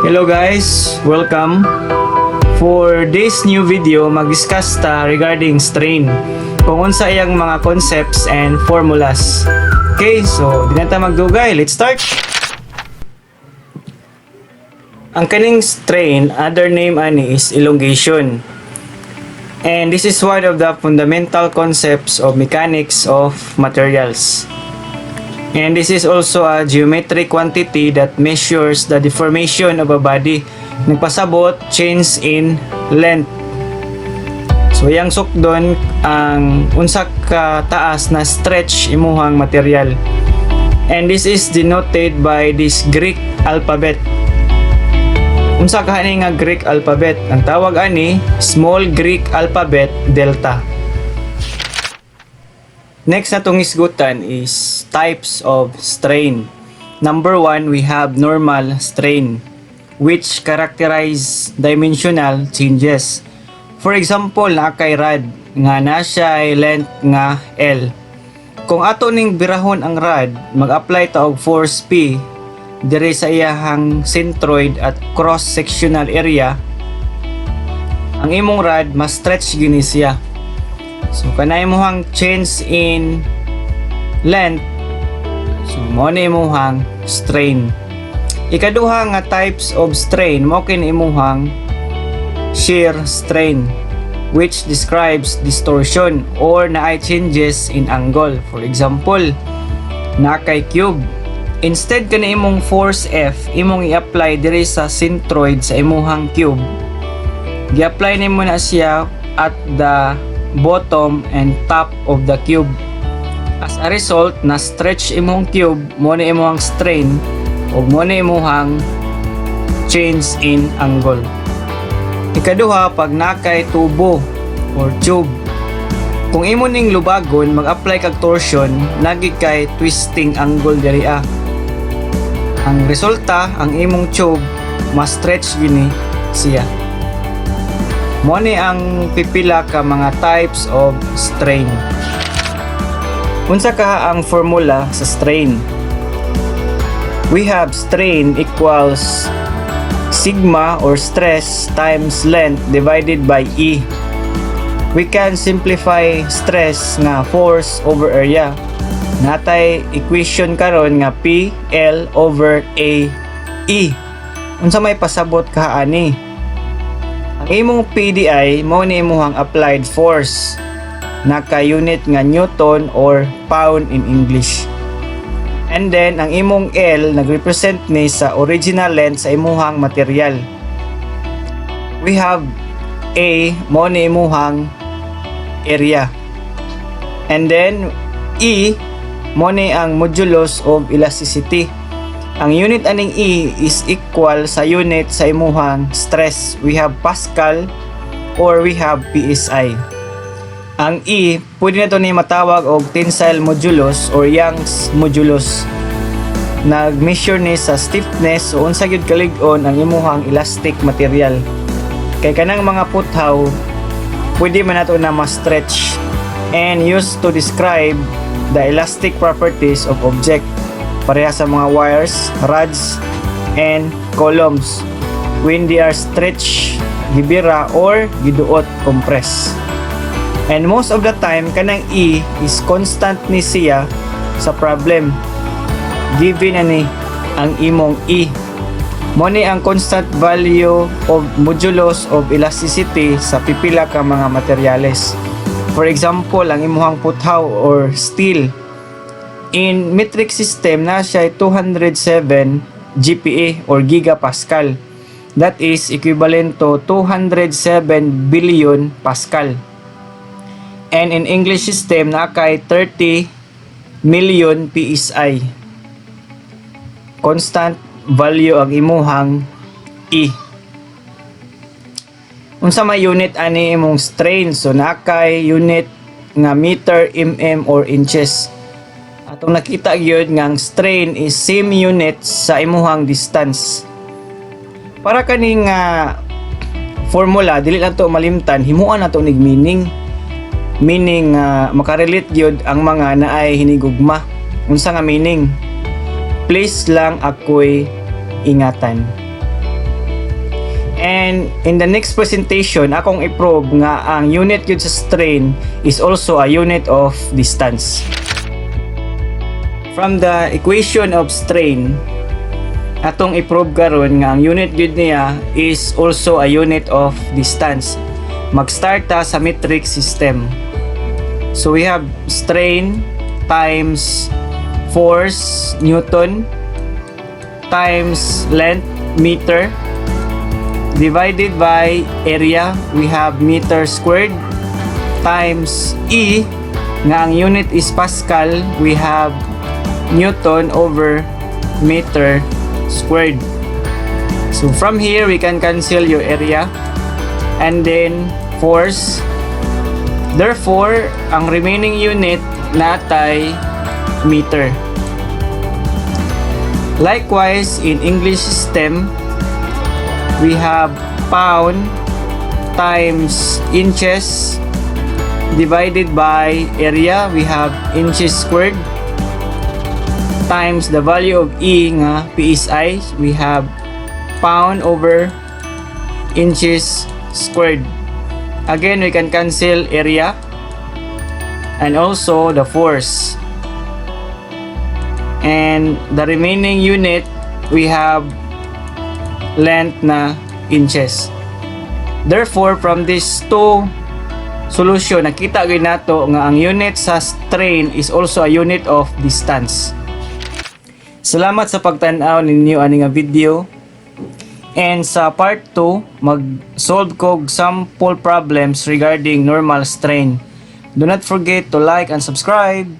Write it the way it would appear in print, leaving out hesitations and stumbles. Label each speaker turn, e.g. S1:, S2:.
S1: Hello guys, welcome. For this new video, mag-discuss ta regarding strain. Kung unsa iyang mga concepts and formulas. Okay, so di na ta magdugay. Let's start! Ang kaning strain, other name ani is elongation. And this is one of the fundamental concepts of mechanics of materials. And this is also a geometric quantity that measures the deformation of a body. Nagpasabot, change in length. So, iyang sukdon ang unsa ka taas na stretch imuhang material. And this is denoted by this Greek alphabet. Unsa ka ani nga Greek alphabet? Ang tawag ani, small Greek alphabet delta. Next na itong hisgutan is types of strain. Number one, we have normal strain, which characterize dimensional changes. For example, naa kay rod nga na siya ay length nga L. Kung ato ning birahon ang rod, mag-apply ta og force P dire sa iyahang centroid at cross-sectional area, ang imong rod mas stretch gini siya. So kanay imuhang change in length, so mo ni imuhang strain. Ikaduha nga types of strain mo kini imuhang shear strain, which describes distortion or naay changes in angle. For example, naa kay cube. Instead kani imong force F imong i-apply diri sa centroid sa imuhang cube, gi-apply nimo na siya at the bottom and top of the cube. As a result, na stretch imong cube, mo na imong strain ug mo na imuhang change in angle. Ikaduha, pag naa kay tubo or tube. Kung imo ning lubagon, mag-apply kag torsion, nagi kay twisting angle diri ah. Ang resulta, ang imong tube mas stretch gini siya. Mo ni ang pipila ka mga types of strain. Unsa ka ang formula sa strain? We have strain equals sigma or stress times length divided by E. We can simplify stress nga force over area. Natay equation karon nga P L over A E. Unsa may pasabot ka ani? Ang imong PDI mo ni imuhang applied force, naka-unit nga newton or pound in English. And then ang imong L nagrepresent ni sa original length sa imuhang material. We have A, mo ni imuhang area. And then E mo ni ang modulus of elasticity. Ang unit aning E is equal sa unit sa imuhang stress. We have Pascal or we have PSI. Ang E, pwede na to ni matawag og tensile modulus or Young's modulus. Nag-measure ni sa stiffness o unsa gyud kalig-on ang imuhang elastic material. Kay kanang mga puthaw, pwede man nato na ma-stretch and used to describe the elastic properties of object. Pareha sa mga wires, rods, and columns when they are stretched, gibira or giduot, compress. And most of the time, kanang E is constant ni siya sa problem. Given ani ang imong E. Mo ni ang constant value of modulus of elasticity sa pipila ka mga materyales. For example, ang imuhang puthaw or steel. In metric system na siya ay 207 GPa or gigapascal. That is equivalent to 207 billion pascal. And in English system na kay 30 million PSI. Constant value ang imuhang E. Unsa may unit ani imong strain? So naa kay unit nga meter, mm or inches. Atong nakita gyud nga ang strain is same unit sa imuhang distance. Para kani nga formula dili lang to malimtan, himuan nato nig meaning. Meaning nga makarelate gyud ang mga naay hinigugma. Unsa nga meaning? Please lang ako'y ingatan. And in the next presentation, akong i-prove nga ang unit gyud sa strain is also a unit of distance. From the equation of strain, atong i-prove karon nga ang unit gyud niya is also a unit of distance. Mag-start ta sa metric system. So we have strain times force newton times length meter divided by area, we have meter squared, times E nga ang unit is pascal, we have newton over meter squared. So from here, we can cancel your area and then force. Therefore, ang remaining unit natay meter. Likewise, in English system, we have pound times inches divided by area, we have inches squared, times the value of E nga PSI, we have pound over inches squared. Again, we can cancel area and also the force. And the remaining unit, we have length na inches. Therefore, from these two solution, nakita gyud nato nga ang unit sa strain is also a unit of distance. Salamat sa pagtan-aw ninyo ani nga video. And sa part 2, mag-solve kog sample problems regarding normal strain. Do not forget to like and subscribe.